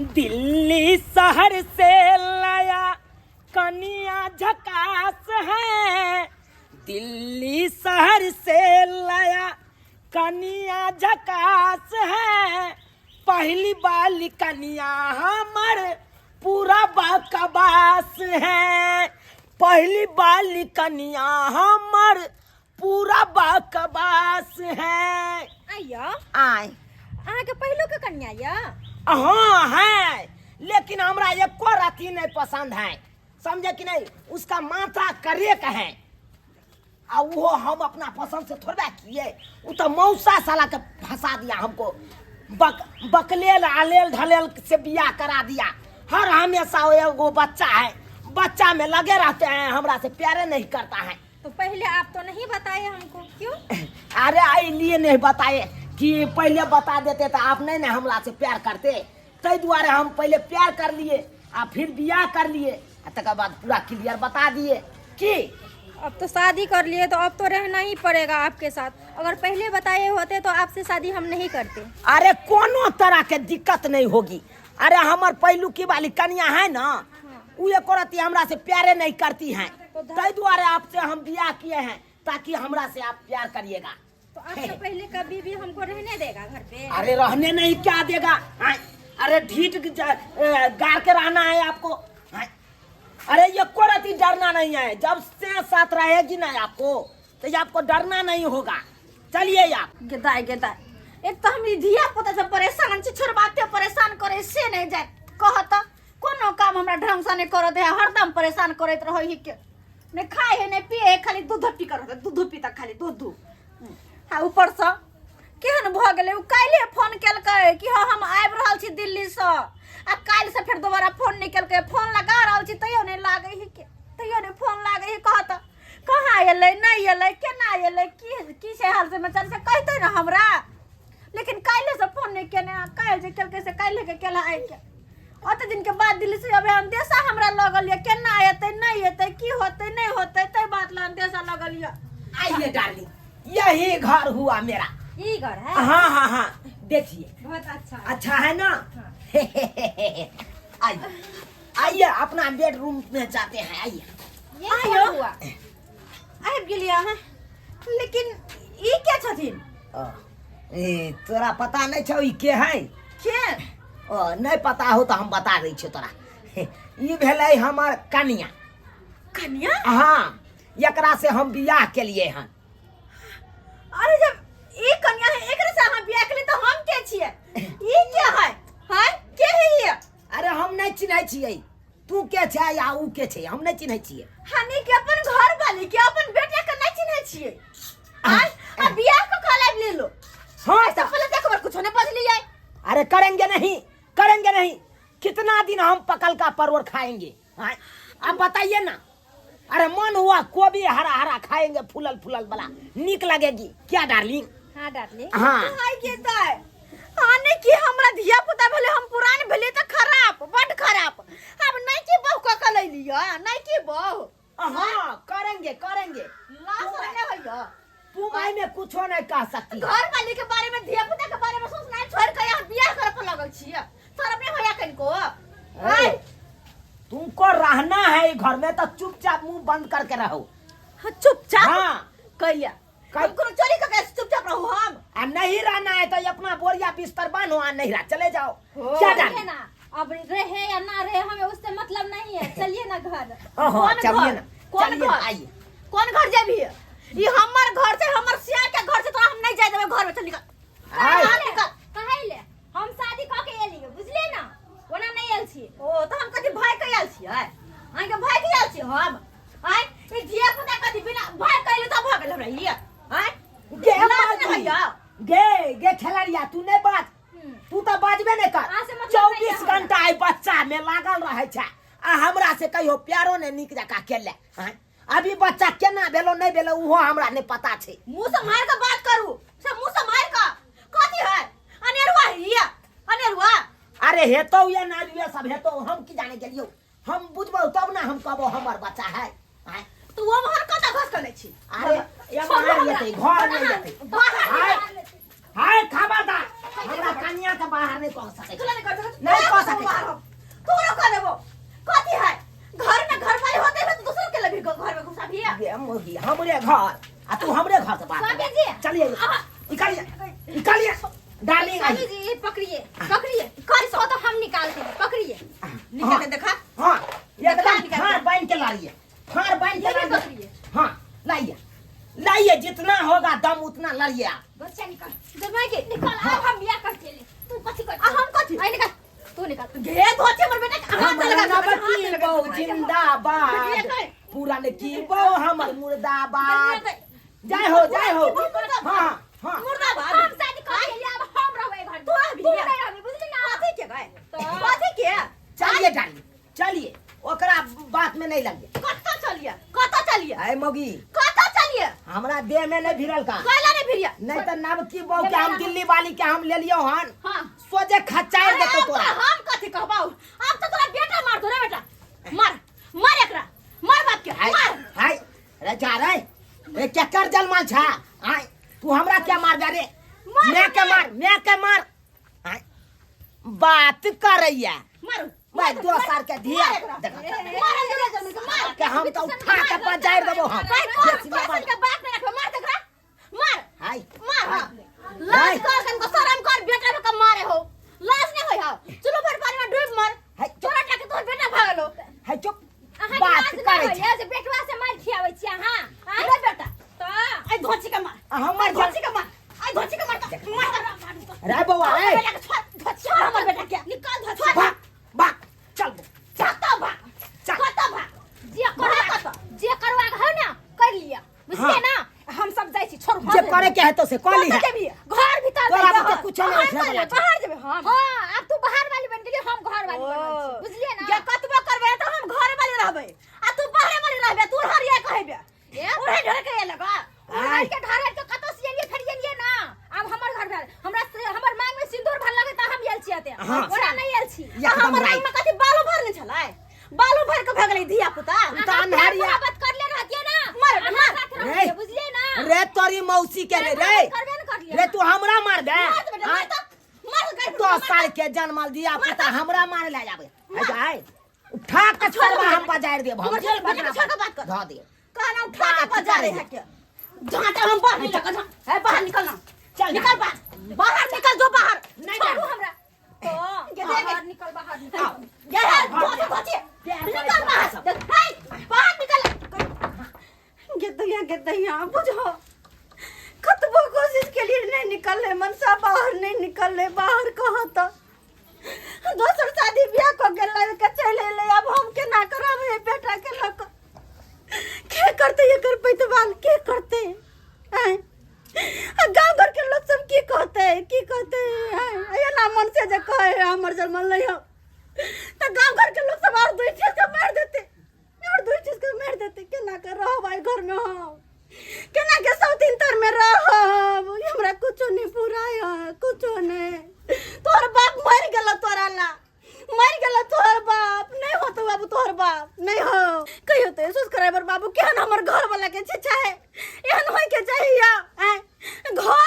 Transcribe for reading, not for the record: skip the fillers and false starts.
दिल्ली शहर से लाया कनिया झकास है, दिल्ली शहर से लाया कनिया झकास है, पहली बाली कनिया हमर पूरा बकवास है, पहली बाली कनिया हमर पूरा बकवास है। आइया। आय। अहाँके पहिलो के कन्या या? हाँ है, लेकिन हमरा एको रति नहीं पसंद है, समझे कि नहीं? उसका माथा करेक है आ वो हम अपना पसंद से थोड़ा किए, वो तो मौसा साला के फंसा दिया हमको, बकलेल आलेल ढलेल से बियाह करा दिया। हर हमेशा वो एगो बच्चा है, बच्चा में लगे रहते हैं, हमरा से प्यारे नहीं करता है। तो पहले आप तो नहीं बताए हमको, क्यों? अरे आई लिए नहीं बताए कि पहले बता देते तो आप नहीं ना हमरा से प्यार करते, ताहि दुआरे हम पहले प्यार कर लिए आ फिर बियाह कर लिए आ तकर बाद पूरा क्लियर बता दिए कि अब तो शादी कर लिए तो अब तो रहना ही पड़ेगा आपके साथ। अगर पहले बताए होते तो आपसे शादी हम नहीं करते। अरे कोनो तरह के दिक्कत नहीं होगी। अरे हमर पहलुकी वाली कन्या है ना, उ एको रत्ती हमरा से प्यारे नहीं करती है, तो ध- ताहि दुआरे आपसे हम बियाह किए हैं ताकि हमरा से आप प्यार करिएगा। तो आपसे पहले कभी भी हमको रहने देगा घर पे? अरे रहने नहीं क्या देगा? हाँ, अरे ढीठ गार के रहना है आपको। हाँ, अरे ये को रत्ती डरना नहीं है, जब से साथ रहेगी ना आपको तो ये आपको डरना नहीं होगा। चलिए आप। गेदाय गेदाय, एक तो हम धिया पुता से परेशान छी, छोड़बाते परेशान करे से नहीं जाए, कहत कोनो काम हमरा ढंग से नहीं करत है, हरदम परेशान करत रहै ही के, नहीं खाए है नहीं पिए है, खाली दूध पी कर दूध पीता, खाली दूध। हाँ ऊपर से केहन भऽ गेलै, ओ काल्हि फोन केलकै कि हाँ हम आबि रहल छी दिल्ली से, आ काल्हि से फेर दोबारा फोन नहि केलकै, फोन लगा रहल छी तैयो नहि लागै ही के, तैयो नहि फोन लागै ही, कहत कहाँ एलै नहि एलै केना एलै की की छै हाल समाचार से कहतै ने हमरा, लेकिन काल्हि से फोन नहि केने, आ काल्हि जे केलकै से काल्हि के केला आबि के ओते दिन के बाद दिल्ली से अबे अंदेशा हमरा लगल ये केना एतै नहि एतै की होतै नहि होतै, तै बात ला अंदेशा लगल ये। आइए डार्लिंग, यही घर हुआ मेरा। ई घर है? हाँ हाँ हाँ, देखिए बहुत अच्छा है। अच्छा है ना? हाँ। आइए आइए अपना बेडरूम में जाते हैं, आइए। ये कौन हुआ? आबि गेलियै अहाँ, लेकिन ई के छथिन? ए, तोरा पता नहीं छौ ई के है? के? ओ, नहीं पता हो तो हम बता दै छियौ तोरा। ई भेलै हमर कनिया। कनिया? हाँ, एकरा से हम बियाह केलिए हन। अरे जब ई कनिया है एकरे से अहाँ बियाह केलिए तो हम के छियै? ई के है? हैं? के है ई? अरे हम नहीं चिन्है छियै, तू के छै या ऊ के छै, हम नहीं चिन्है छियै। हनी के अपन घर वाली के अपन बेटा के नहीं चिन्है छियै। आय आ बियाह को कहला ले लो। हाँ, ऐसा पहले देखो बार कुछ नहीं बदली जाए। अरे करेंगे नहीं, करेंगे नहीं, कितना दिन हम पकल का परोर खाएंगे? हाँ, आप बताइए ना। अरे मन हुआ कोबी हरा हरा खाएंगे, फूलल फूलल वाला निक लगेगी क्या डार्लिंग? हाँ डार्लिंग। हाँ। हाय के ताय। हाँ नहीं कि हमरा धिया पुता भेले, हम पुरान भेले तो खराब, बड खराब। हम नहीं कि बहू का कलै लिया, नहीं कि बहू। हाँ करेंगे करेंगे। लाश रहने होइया। तू माई में कुछो नहीं कह सकती। घर वाली के बारे में, धिया पुता के बारे में सोचना छोड़ के यहाँ बियाह करे पर लगल छियै। शरम नहीं होया कनको? ए, तुमको रहना है घर में तो चुपचाप मुंह बंद करके रहो। हाँ, चुपचाप? हाँ। कहिया? हम कोनो चोरी करके चुपचाप रहू हम? आ नहीं रहना है तो अपना बोरिया बिस्तर बांधो आ नहीं रहा चले जाओ। हो। क्या डाली? चलिए ना, अब रहे या ना रहे हमें उससे मतलब नहीं है, चलिए ना घर। हाँ, कौन चलिए घर? ना, कौन चलिए ना, घर? आइए। कौन घर जेबही? ई हमर घर छै, हमर सियार के घर छै, तोरा हम नहीं जाय देबै घर में, चल निकल। आइ। बाहर निकल। कहै ले हम शादी कऽ के एलियै, बुझलियै ना, ओना नहीं आयल छियै। ओ तऽ हम कथी भाय के आयल छियै? अहाँके भाय के आयल छियै हम? आँय, ई धिया पुता कथी बिना भाय के एलियै तब भऽ गेल हमरा ई? आँय? गे लाज नहि मालती। होइया? गे, गे खेलरिया, तू नहीं बाज। तू तऽ बाजबे नहीं कर। अहाँ से मतलब नहीं 24 है हमरा। घंटा एहि बच्चा में लागल रहै छै आ हमरा से कहियो प्यारो नहीं नीक जकाँ केले। आँय? अभी बच्चा केना भेलो नहीं भेलो उहो हमरा नहीं पता छै। मुँह से मारि कऽ बात करू, से मुँह से मारि कऽ। कथी है? अनेरुआ है ई, अनेरुआ। अरे हेतौ या ना रुआ सब हेतौ, हम की जाने गेलियौ, हम बुझबौ तब ना हम कहबौ हमर बच्चा है। आँय? तू वो मोहर कतऽ घस कऽ लै छी? अरे, छोड़ू एम्हर हमरा। एतै, घर नहि एतै। बाहर हाय, निकाल। हाय, खबरदार। हमरा कनिया के बाहर नहीं कह सकै तोरा नहीं कर सकै नहीं कह सकै। तोरा कह देबो कथी है घर में घर वाली होते हुए तो दूसरों के लगी घर में घुसा भी है बे मोगी हमरे घर आ तू हमरे घर से बात स्वामी जी। चलिए निकालिए निकालिए डार्लिंग स्वामी आइए जी ये पकड़िए पकड़िए इसको तो हम निकालते हैं पकड़िए निकाल के देखा हाँ निकाल, एकदम निकाल। फाड़ बांध के लाइए फाड़ बांध के ये भी लाइए पकड़िए। हाँ लाइए लाइए जितना होगा दम उतना लड़िए आप बच्चा निकाल जमाई के निकाल अब हम बियाह कर चले तू कथी कर आ हम कथी आई निकाल तू निकाल घे धोचे हमर बेटा के हाथ हमर लगा नवकी बहु जिंदाबाद पुरनकी बहु हमर मुर्दाबाद जय हो जय हो हाँ हाँ मुर्दाबाद हम शादी कर लिए अब हम रहबै घर तू रहबी। तू नहीं रहबी बुझली ना कथी के गए कथी के चलिए डाली चलिए ओकरा बात में नहीं लगिए कत्तो चलिए कत्तो चलिए अरे मौगी कत्तो चलिए हमरा देह में नहीं भिड़ल का कैला नहीं भिड़िया नहीं तो नवकी बहु के हम दिल्ली वाली के हम ले लियो हन हां सोझे खचाई अरे देतो अब तो तोरा हम कथी कहबौ अब तो तोरा बेटा मार दो रे बेटा मार मार एकरा मार बाप के हाय मार हाय रे जा रे रे क्या कर जलमाल छा आय तू हमरा क्या मार दे रे मार मैं के मार मैं के मार आय बात करैया मारू भाई दो साल के धिया देख मार अंदर जमीन के मार के हम तो उठा के पजाइर देबो हम भाई कौन बेसी ना पैसन मार। के बात नहीं रखबे मार देखा मार हाय मार हाँ। लाज कर कन को शरम कर बेटा के मारे हो लाज नहीं होय हो चलो भर पानी में डूब मर हाय तोरा टाके तोर बेटा भागलो हाय चुप अहाँ बात लाज करै नहि छै होइए जे बेटवा से मारि खियाबै छी अहाँ आँय? अरे बेटा तऽ आई धोची के मार आ हमर आई धोची के मार आई धोची के मार त- मार त- रे बौआ रे बेटा के छोड़ धोची छोड़ हमर बेटा के निकाल धोची भाग भाग चल बौ, कत्तो भाग चल। कत्तो भाग जे करवा जे करवा के हौ ने कर लिअ बुझलियै हाँ। ना हम सब जाइ छी छोड़ू जे करे के हेतौ से कऽ कत्तो लीहे जेबही घर भीतर तोरा जाइ बुते छी। कुछो नहि बाहर उठे वाला जेबै, छै बाहर जेबै हम हाँ आब तू बाहर वाली बन गेली हम घर वाली बनल छी बुझलियै ना जे कतबो करबै तऽ हम घरे वाली रहबै आ तू बाहरे वाली रहबे तू हरिया कहबे उड़े ढोरे के लगा आय। के घर के कतौ से एलियै फेर एलियै ना आब हमर घर भेल हमरा से हमर मांग में सिंदूर भर लगे त हम आयल छी एते हाँ। ओना नहीं आयल छी आ एकदम हमर राइट मांग में कथी बालू भरने छलै बालू भर के भगलै धिया पुता तू तऽ अन्हारिया मोहब्बत कर ले रहतियै ना मार, अहाँ मार। साथ रे। रहतियै बुझलियै ना रे तोरी मौसी के रे रे करबे न करलियै रे तू हमरा मार दे मार दे बेटा मार आय। तऽ मार गाय दो साल के जन्मल दिया पुता हमरा मारे ले जाबे आय आय उठा के छोड़ छोड़बा बेटा। हम बजारि देब हम हमर छोड़ बेटा के छोड़ के बात कर। धऽ दे कहना उठा के बजा रहे है के झांटा हम बाहर निकल जा है बाहर निकलना चल निकल बाहर बाहर निकल जो बाहर नहीं छोड़ू जाना। हमरा तो के दे बाहर निकल बाहर निकल आओ। ये है धोती धोती निकल बाहर देख, हाय बाहर निकल गे दैया बुझो कतबो कोशिश के लिए नहीं निकल रहे मनसा बाहर नहीं निकल रहे बाहर कहाँ तो दोसर शादी बियाह कऽ के लड़ के चलि अयलै आब हम केना करब हे बेटा के लऽ कऽ के करतै एकर पैतवाल के करतै आँय आ गाँव घर के लोग सब की कहतै की कहतै आँय एना मन से जे कहै है हमर जन्मल नहि हो तऽ गाँव घर के लोग सब आओर दुइ चीज के मारि देतै आओर दुइ चीज के मारि देतै केना के रहब आइ घर में हम केना के सौतीन तर में रहब हमरा कुछो नहीं पूरा है कुछो नहीं तोहर बाप मर गेल तोरा ला मर गेल तोहर बाप नहीं हो तो बाबू तोहर बाप नहीं हो कहियो तो सब्सक्राइबर बाबू केहन हमर घर वाला के छिछा है एहन होय के चाहिए आँय? घर